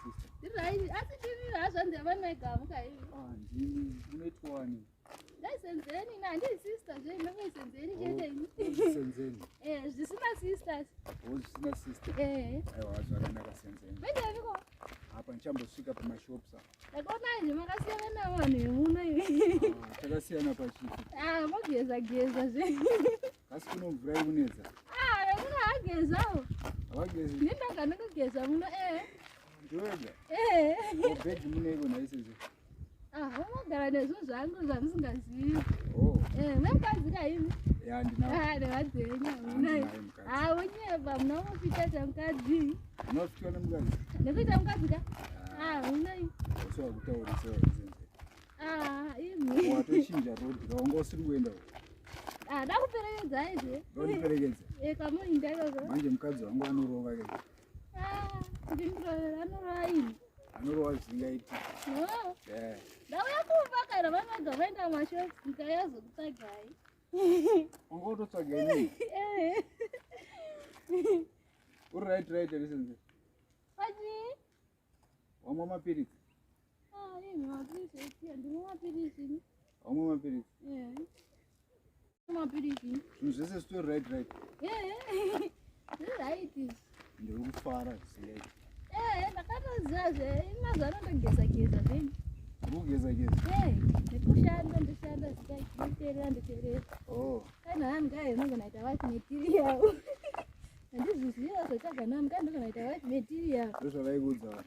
Sister. Ndiri asi ndiri hazvanzi yavanoigamuka ivi. Ah, ndini unoitwa wani? Ndaisenzeni ina handii sister zve ndingoisenzeni chete ini. Senzeni. Eh, zvisina sisters. Oh, zvisina sister. Eh. Aiwa, zvakanaka Senzeni. Mendeviko. Apa ndichambosvika pamashops apa. Ndakaona izvi makasiyana navanhu vemuno ivi. Ah, takasiyana pachii? Ah, mogeza geza zve. Kasi kuno mvura iri kunetsa. Ah, vemuno hagezawo. Havagezi. Ndindaga ndikugeza muno eh. Ndiwega. Eh. Bhegi muneiko naisese? Ah, unogara nezvinhu zvangu zvamusingazivi. Oh, Eh, nemukadzi kaimi. ya ndinawo. Ah, nevadzenya muna. Ndinaye mukadzi. Ah, unyepa munongofita chamukadzi. Unofikiwa nemukadzi? Nekuita mukadzi ka? Ah, unai. Usiwa kutaurisa Senzeni. Ah, imi. Watochinja road wanga usiri kuenda uko. Ah, ndakuperekedzai zve. Ndondiperekedza. Eh, kamuinda ikoko. Manje mukadzi wangu anorova ke. Ah, kuti ndirovera anorova ini. Anorova zvisingaiti. No. Eh. Ndauya kumba kana vanoga vaenda mumashops ndikayazokutsvagai. Wanga utotsvaga inini. Eh. Uri right right here Senzeni. Pachii? Wamwa mapiritsi. Ah, imi mapiritsi etiya ndimwe mapiritsi ini. Wamwa mapiritsi. Eh. Mapiritsi. Zvinhu zvese zvitori right right. Eh. Zviri right izvi. Ndiri kufara zvisingaiti. Eh, ndakatoziva zve mazuva ano ndogeza geza zvenyu. Uri kugeza geza. Eh, nekushanda ndoshanda zvichaiteerera ndoteerera. Oh. Kana hani kai unogona kuita wife material. Handizviziva zvatsvaga nani kai ndogona kuita wife material. Ndozvavaikuudza vanhu.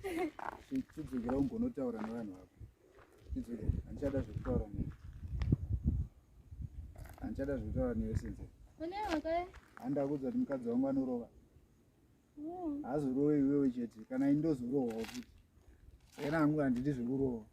Eh. Chidzokera umbonotaura nevanhu vako. Chidzokera. Handichada zvekutaura newe. Handichada zvekutaura newe Senzeni. Une makai? Handakuudza kuti mukadzi wangu anorova. Oh. Haazorovi iwewe chete. Kana ini ndozorohwawo futi. Saka hangu handidi zvekurova.